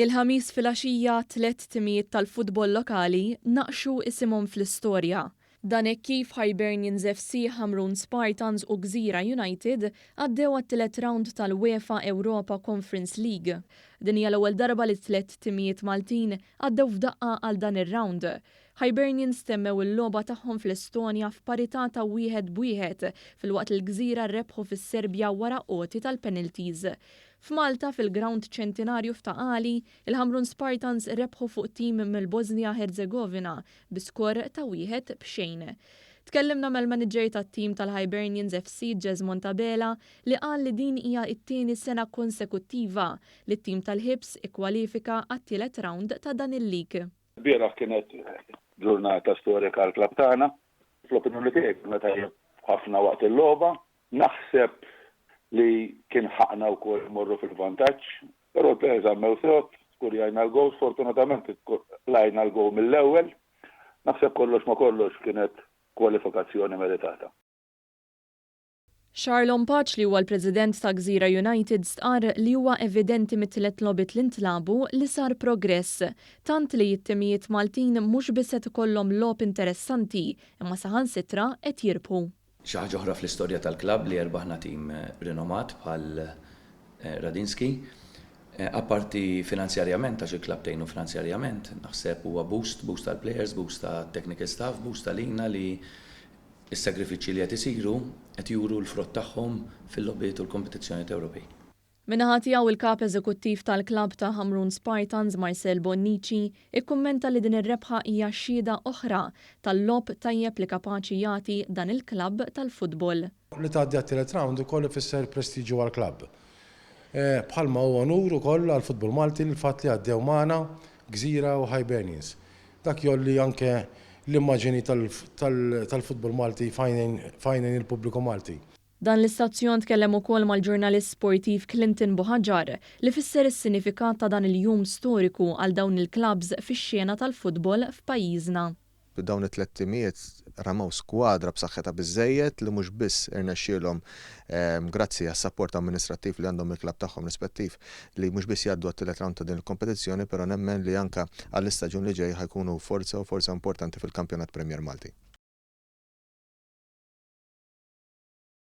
Il-Ħamis filgħaxija tlett timijiet tal-futbol lokali naqqxu isimhom fl-istorja. Dan hekk kif Hibernians FC, Ħamrun Spartans u Gżira United għaddew għat-tielet round tal-UEFA Europa Conference League. Din hija l-ewwel darba li tlett timijiet Maltin għaddew f'daqqa għal dan ir-round. Hibernians temmew il-logħba tagħhom fl-Estonja f'parità ta' 1-1 filwaqt li l-Gżira rebħu fis-Serbja wara għoti tal-penalties. F'Malta, fil-grawnd Ċentinarju f'Ta' Qali, il-Ħamrun Spartans rebħu fuq tim mill-Bosnia Herzegovina bi skor ta' 1-0. Tkellimna mal-maniġer tat-tim tal-Hibernians FC Jesmond Abela li qal li din hija t-tieni sena konsekuttiva li t-tim tal-Hibs ikkwalifika għat-tielet round ta' dan il-league. Ilbieraħ kienet ġurnata storika għall-klabb tagħna. Fl-opinjoni tiegħi konna tajjeb ħafna waqt il-logħba. Naħseb li kien ħaqna wkoll immorru fil-vantaġġ, però l-players żammew sod, skurjajna l-goal, sfortunatament qlajna l-goal mill-ewwel. Naħseb kollox ma' kollox kienet kwalifikazzjoni meritata. Charlon Pace li huwa l-President ta' Gżira United stqarr li huwa evidenti mit-tliet logħbiet li ntlagħbu li sar progress, tant li t-timijiet Maltin mhux biss qed ikollhom logħob interessanti imma saħansitra qed jirbħu. Xi ħaġa oħra fl-istorja tal-klabb li erbaħna tim rinomat bħal Radinski. Apparti finanzjarjament, għax il-klabb tgħinu finanzjarjament, naħseb huwa boost, boost għall-players, boost għat-technical staff, boost għalina li s-sagrifiċċji li qed isiru qed juru l-frott tagħhom fil-logħbiet u l-kompetizzjonijiet Ewropej. Min-naħa tiegħu il-Kap Eżekuttiv tal-klabb ta' Ħamrun Spartans Marcel Bonnici ikkummenta li din ir-rebħa hija xhieda oħra tal-logħob tajjeb li kapaċi jagħti dan il-klabb tal-futbol. Li tgħaddi għat-tielet round ukoll ifisser prestiġju għall-klabb. Bħalma hu onur ukoll għall-futbol Malti l-fatt li għaddew magħna Gżira u Hibernians. Dak jgħolli anke l-immaġini tal-futbol Malti f'għajnejn il-pubbliku Malti. Dan l-istazzjon tkellem ukoll mal-ġurnalist sportiv Clinton Buhagiar li fisser is-sinifikat ta' dan il-jum storiku għal dawn il-klabbs fix-xena tal-futbol f'pajjiżna. Dawn it-tliet timijiet ramaw skwadra b'saħħitha biżżejjed li mhux biss irnexxielhom grazzi għas-sapport amministrattiv li għandhom mill-klabb tagħhom rispettiv li mhux biss jgħaddu għat-tielet round ta' din il-kompetizzjoni però nemmen li anke għall-istaġun li ġej ħa jkunu forza u forza importanti fil-Kampjonat Premier Malti.